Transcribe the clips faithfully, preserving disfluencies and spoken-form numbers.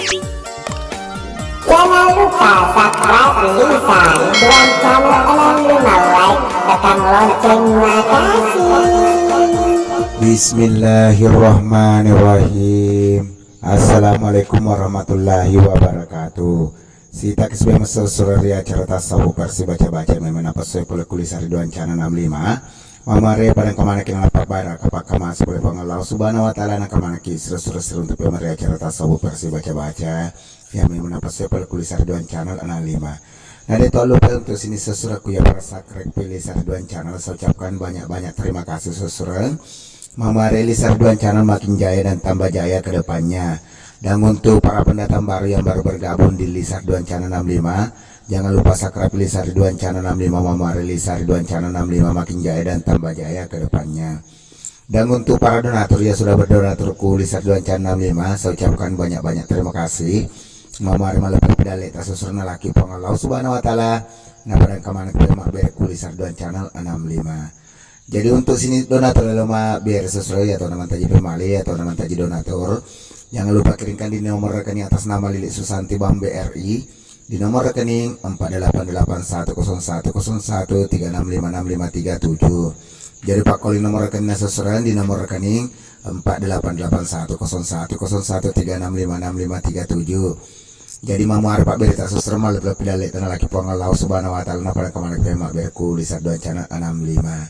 Jangan lupa subscribe Lisa Ridwan Channel enam lima, like, tekan lonceng. Makasih. Bismillahirrahmanirrahim. Assalamualaikum warahmatullahi wabarakatuh. Sitakis bemesel surari acara tasawuf versi baca-baca memang apa sesuai pole kuli Lisa Ridwan Channel enam lima. Mamare pada kamana kina lapar bara kapakka masuk pole Puang Allah Subhanahu wa Ta'ala na kamana ki sura-sura seruntuk pemere acara tasawuf versi baca-baca. Ya, memang apa sesuai pole kuli Lisa Ridwan Channel enam lima. Nah, de to lupa untuk sini sesuai ku ya para subscribe Lisa Ridwan Channel. Saya ucapkan banyak-banyak terima kasih sesuai. Mamare Lisa Ridwan Channel makin jaya dan tambah jaya ke depannya. Dan untuk para pendatang baru yang baru bergabung di Lisa Ridwan Channel enam lima, jangan lupa subscribe Lisa Ridwan Channel enam lima, mamare Lisa Ridwan Channel enam lima makin jaya dan tambah jaya ke depannya. Dan untuk para donatur yang sudah berdonatur ku Lisa Ridwan Channel enam lima, saya ucapkan banyak-banyak terima kasih. Mamare malebbi dalle ta sesuai na laki Puang Allah Subhanahu wa Ta'ala. Na pada kamana kita mabbere ku Lisa Ridwan Channel enam lima. Jadi untuk sini donatur lo mabbere sesuai atau nama taji pemali atau nama taji donatur, jangan lupa kirimkan di nomor rekening atas nama Lili Susanti Bank B R I di nomor rekening empat delapan delapan satu kosong satu kosong satu tiga enam lima enam lima tiga tujuh. Jadi pakkuling nomor rekening sesuai di nomor rekening empat delapan delapan satu kosong satu kosong satu tiga enam lima enam lima tiga tujuh. Jadi mamare pabbere ta sesuai malebbi dalle ta na laki Puang Allah Subhanahu wa Ta'ala na pada kamana kita mabbere ku Lisa Ridwan Channel enam lima.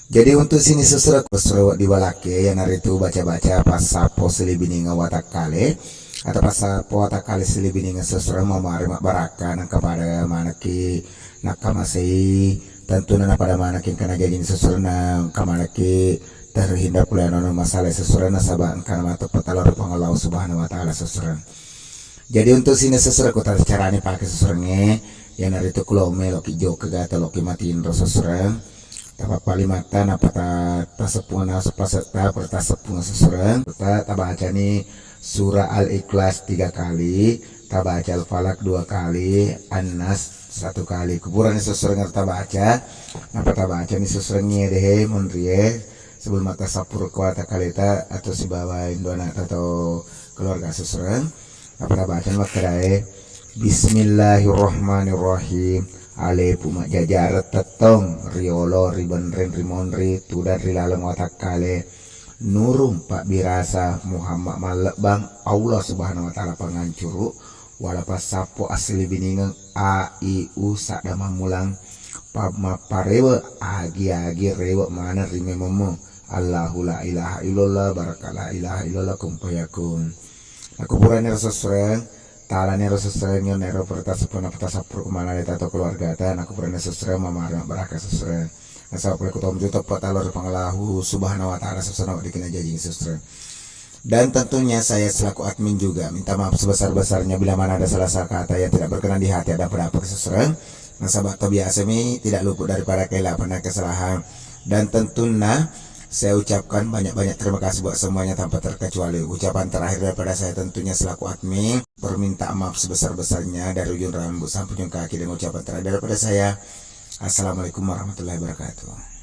Jadi untuk sini sesuai ku sesuai di walake yang naritu baca-baca passapo silibininga watakkale atau passapo watakkale silibininga sesuai mamare mabbarakka nang kepada manaki nakkamasei, tentu na pada manaki kana jajing sesuai na kamanaki terhindar pole anu masalah sesuai na saba engkana mateppa talo ri Puang Allah Subhanahu wa Ta'ala sesuai. Jadi untuk sini sesuai ku tata carane pake sesurengnge, yang naritu kulo melo ki jokka gata lo ki matinro sesuai. Tapappali mata napa ta taseppunga pasetta pertaseppunga sesuai. Ta tabacani surah Al-Ikhlas tiga kali, tabaca Al-Falaq dua kali, An-Nas satu kali. Kupurani sesuai tabaca, napa tabacani sesuai dehe monrie sebelum mata sapur kuata kaleta atau sibawa indoana atau keluarga sesuai. Apa tabaca makkedae, Bismillahirrahmanirrahim. Alepu majjajareng tettong riolo ribenreng rimonri tudang ri laleng watakkale. Nurung pabbirasa Muhammad mallebbang Allah Subhanahu wa Ta'ala pangancuru wala passappo asli biningeng a i u sadda mammulang pa mapparewe agi-agi rewe maneng ri mememmu. Allahu la ilaha illallah, baraka la ilaha illallah, kun fayakun. Aku purane rasa sureng, talane rasa sureng, nero perta sepuna perta sapur kumana deta atau keluarga ta, aku purane sesureng, mamare baraka sesureng. Nasaba pole kutomju teppa talo ri Pangalahu Subhanahu wa Ta'ala, sesana wadikina jajing sesureng. Dan tentunya saya selaku admin juga minta maaf sebesar-besarnya bila mana ada salah-salah kata yang tidak berkenan di hati, ada apa-apa kesesuaian. Nasaba kebiasa mi tidak luput daripada kehilapan dan kesalahan. Dan tentunya saya ucapkan banyak-banyak terima kasih buat semuanya tanpa terkecuali. Ucapan terakhir daripada saya tentunya selaku admin, permintaan maaf sebesar-besarnya dari ujung rambut sampai ujung kaki, dan ucapan terakhir daripada saya, Assalamualaikum warahmatullahi wabarakatuh.